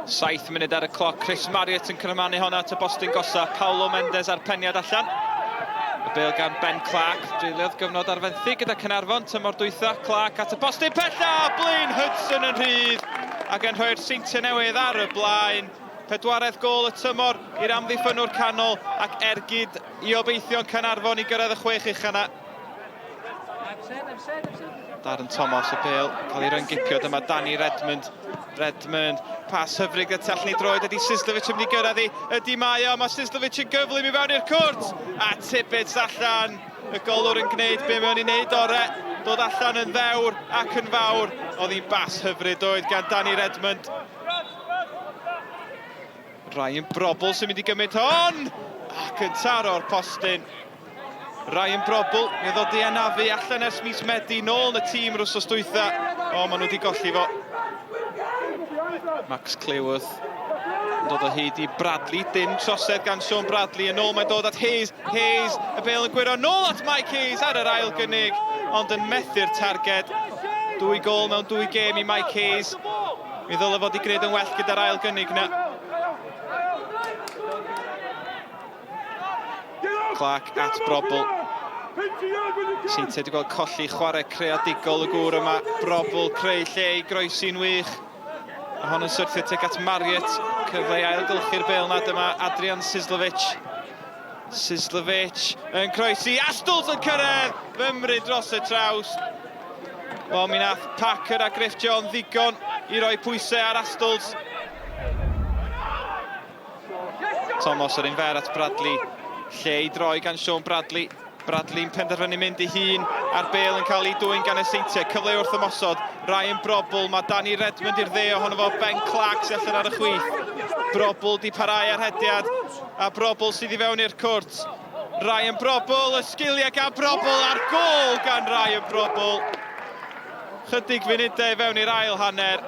Saith munud ar y cloc, Chris Marriott yn cyrmanu honna at y bostyn gosa, Paulo Mendes a'r peniad allan. Y bel gan Ben Clark, dreuliodd gyfnod ar fenthyg gyda Caernarfon tymor dwytha. Clark at y postyn pella, Blaine Hudson yn rhydd ac yn rhoi'r Seintiau Newydd ar y blaen. Pedwaredd gôl y tymor i'r amddiffynnwr canol ac ergyd i obeithion Caernarfon i gyrraedd y chwech ucha 'na. Darren Thomas, y bêl, cael ei ryngipio, dyma Danny Redmond. Redmond, pas hyfryd gyda tu allan i droed, ydy Sislovic yn mynd i gyrraedd hi? Ydy mae o, mae Sislovic yn gyflym i fewn i'r cwrt! A Tibbets allan, y golwr yn gwneud be mae o'n ei wneud ore, dod allan yn ddewr ac yn fawr. Oedd hi'n bas hyfryd oedd gan Danny Redmond. Ryan Brobl sy'n mynd i gymryd hon! Ac yn taro'r postyn. Ryan Brobl, mi oedd o di anafu allan ers mis Medi, nôl yn y tîm yr wsos dwytha. O, maen nhw wedi golli fo. Max Cleworth yn dod o hyd i Bradley, dim trosedd gan Sean Bradley, yn ôl mae'n dod at Hayes, Hayes, y bêl yn gwyro nôl at Mike Hayes ar yr ail gynnig, ond yn methu'r targed. Dwy gôl mewn dwy gêm i Mike Hayes. Mi ddyle fod i gwneud yn well gyda'r ail gynnig na. Clark at Brobl. Seintiau wedi gweld colli chwarae creadigol y gŵr yma. Brobl creu lle i groesi'n wych. A hon yn syrthio tuag at Marriott. Cyfle i ailgylchu'r bêl na dyma Adrian Sislovic. Sislovic yn croesi. Astles yn cyrraedd! Fymryn dros y traws. Wel, mi nath Parker a Griff John ddigon i roi pwysau ar Astles. Thomas yr un fer at Bradley. Lle i droi gan Sean Bradley. Bradley'n penderfynu mynd i hun a'r bel yn cael ei dwyn gan y Seintiau. Cyfle wrth ymosod. Ryan Brobl, mae Danny Redmond i'r dde ohono fo. Ben Clark sy'n allan ar y chwith. Brobl di parhau ar hediad a Brobl sydd i fewn i'r cwrt. Ryan Brobl, y sgiliau gan Brobl a'r gôl gan Ryan Brobl. Chydig funudau i fewn i'r ail hanner.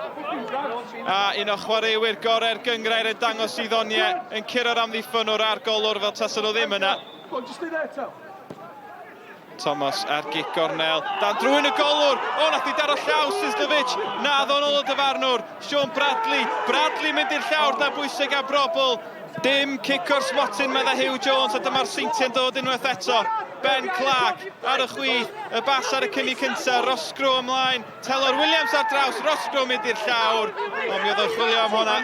A un o chwaraewyr gorau'r gynghrair yn dangos i ddoniau yn curo'r amddiffynnwr a'r golwr fel tasen nhw ddim yna. Thomas ar gic gornel, dan drwyn y golwr, o nath i daro llaw Sislovic, na ddo'n ôl y dyfarnwr, Sean Bradley, Bradley mynd i'r llawr dan bwysau gan Brobl, dim cic o'r smotyn medda Huw Jones a dyma'r Seintiau'n dod unwaith eto, Ben Clark ar y chwith, y bas ar y cynnig cyntaf, Roscrow ymlaen, Telor Williams ar draws, Roscrow mynd i'r llawr, o mi oedd o'n chwilio am hwnna.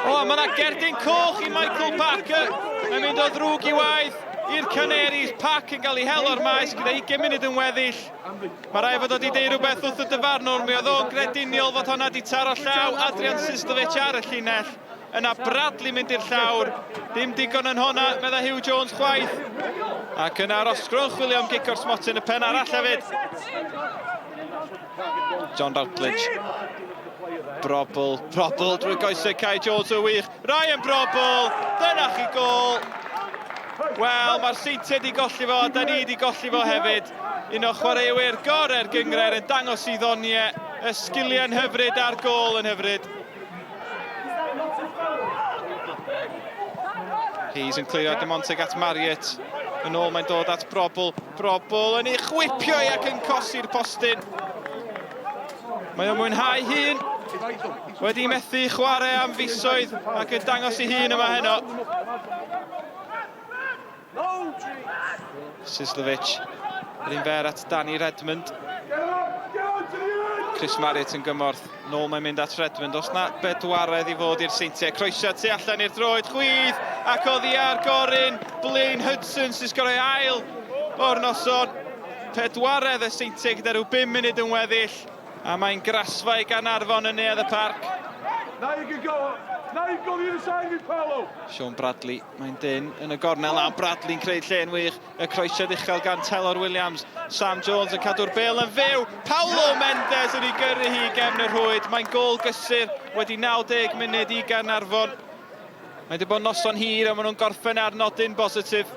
O, mae yna gerdyn coch i Michael Parker, mae'n mynd o ddrwg i waith i'r Canaries, Park yn cael ei hel o'r maes gyda 20 munud yn weddill. Mae rhaid fod o wedi deud rhywbeth wrth y dyfarnwr, mi oedd o'n grediniol fod honna wedi taro llaw Adrian Sislovic ar y llinell. Yna Bradley mynd i'r llawr. Dim digon yn honna, medda Huw Jones chwaith. Ac yna Roscrow yn chwilio am gic o'r smotyn y pen arall hefyd. John Routledge. Brobl, Brobl drwy goesau Kai Jones yn wych. Ryan Brobl, dyna chi gôl. Wel, mae'r Seintiau wedi golli fo, a da ni wedi golli fo hefyd. Un o chwaraewyr gorau'r gynghrair yn dangos i ddoniau, y sgiliau'n hyfryd a'r gôl yn hyfryd. Hayes yn clirio dim ond tuag at Marriott. Yn ôl mae'n dod at Brobl. Brobl yn ei chwipio i ac yn cosi'r postyn. Mae o'n mwynhau hun. Wedi methu chwarae am fisoedd ac yn dangos ei hun yma heno. Sislovic, yr un fer at Danny Redmond. Chris Marriott yn gymorth. Nôl mae'n mynd at Redmond. Os na bedwaredd i fod i'r Seintiau. Croesiad tu allan i'r droed chwith ac oddi ar gorun Blaine Hudson sy'n sgorio ail o'r noson. Pedwaredd y Seintiau gyda rhyw 5 munud yn weddill. A mae'n grasfa i Gaernarfon yn Neuadd y Parc. Now you can go. Now you go the other side of it, Paolo. Sean Bradley, mae'n dyn yn y gornel a Bradley'n creu lle'n wych. Y croesiad uchel gan Telor Williams. Sam Jones yn cadw'r bêl yn fyw. Paulo Mendes yn ei gyrru hi i gefn y rhwyd. Mae'n gôl gysur wedi 90 munud i Gaernarfon. Mae wedi bod noson hir a maen nhw'n gorffen ar nodyn bositif.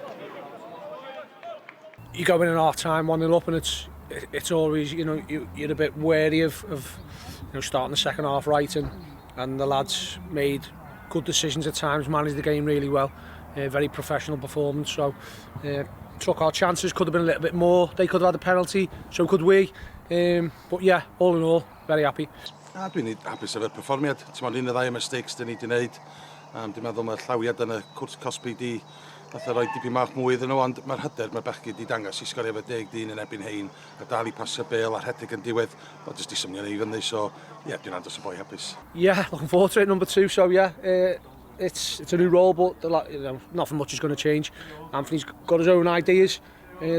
You go in at half time 1-0 up and it's it's always you know you, you're a bit wary of, of you know starting the second half right and and the lads made good decisions at times managed the game really well uh, very professional performance so uh, took our chances could have been a little bit more they could have had a penalty so could we um, but yeah all in all very happy. Na, dwi'n hapus efo'r perfformiad. Ti'n un neu ddau o mistakes dyn ni wedi wneud. Dwi'n meddwl mae'r llawiad yn y cwrt cosbi di fatha rhoi dipyn bach mwy iddyn nhw, ond mae'r hyder mae'r bechgyn di dangos i sgorio efo 10 dyn yn erbyn hein a dal i pasio bêl a rhedeg yn diwedd. Mae jyst i symud ni fyny, so ie, yeah, dwi'n andros o boi hapus. Yeah, looking forward to it, number two, so yeah, it's a new role, but nothing much is going to change. Anthony's got his own ideas,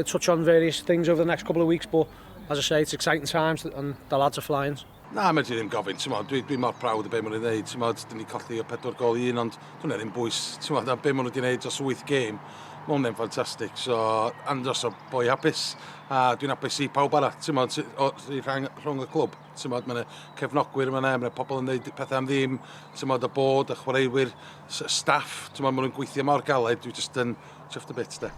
touch on various things over the next couple of weeks, but as I say, it's exciting times and the lads are flying. Na, mae ti ddim gofyn, ti'n dwi, dwi mor proud o be maen nhw'n gwneud, ti'n modd, dyn ni colli o 4 gôl i 1, ond dwi'n ddim bwys, ti'n modd, am be maen nhw wedi gwneud dros wyth gêm, mae hwnna'n ffantastig, so andros o boi hapus, a dwi'n hapus i pawb arall, ti'n modd, rhwng y clwb, ti'n modd, mae yna cefnogwyr yma, mae yna pobl yn gwneud pethau am ddim, ti'n modd, y bod, y chwaraewyr, staff, ti'n modd, maen nhw'n gweithio mor galed, dwi jyst yn chuffed a bit, de.